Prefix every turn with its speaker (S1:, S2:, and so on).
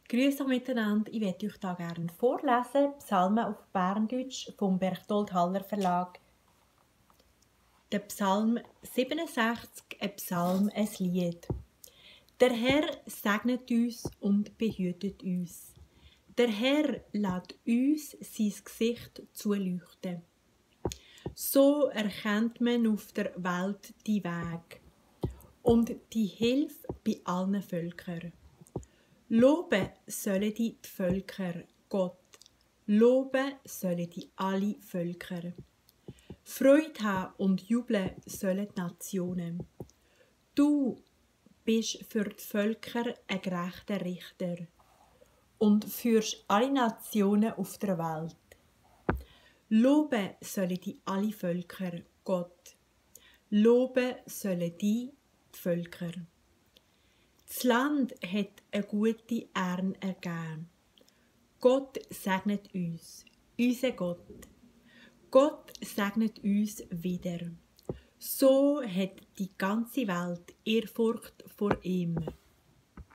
S1: Grüß euch miteinander, ich werde euch da gerne vorlesen, Psalmen auf Berndeutsch vom Berchtold Haller Verlag. Der Psalm 67, ein Psalm, ein Lied. Der Herr segnet uns und behütet uns. Der Herr lässt uns sein Gesicht zuleuchten. So erkennt man auf der Welt die Weg und die Hilfe bei allen Völkern. Loben sollen die Völker Gott. Loben sollen die alle Völker. Freude haben und jubeln sollen die Nationen. Du bist für die Völker ein gerechter Richter und führst alle Nationen auf der Welt. Loben sollen die alle Völker Gott. Loben sollen die Völker. Das Land hat eine gute Ernte ergeben. Gott segnet uns, unser Gott. Gott segnet uns wieder. So hat die ganze Welt Ehrfurcht vor ihm.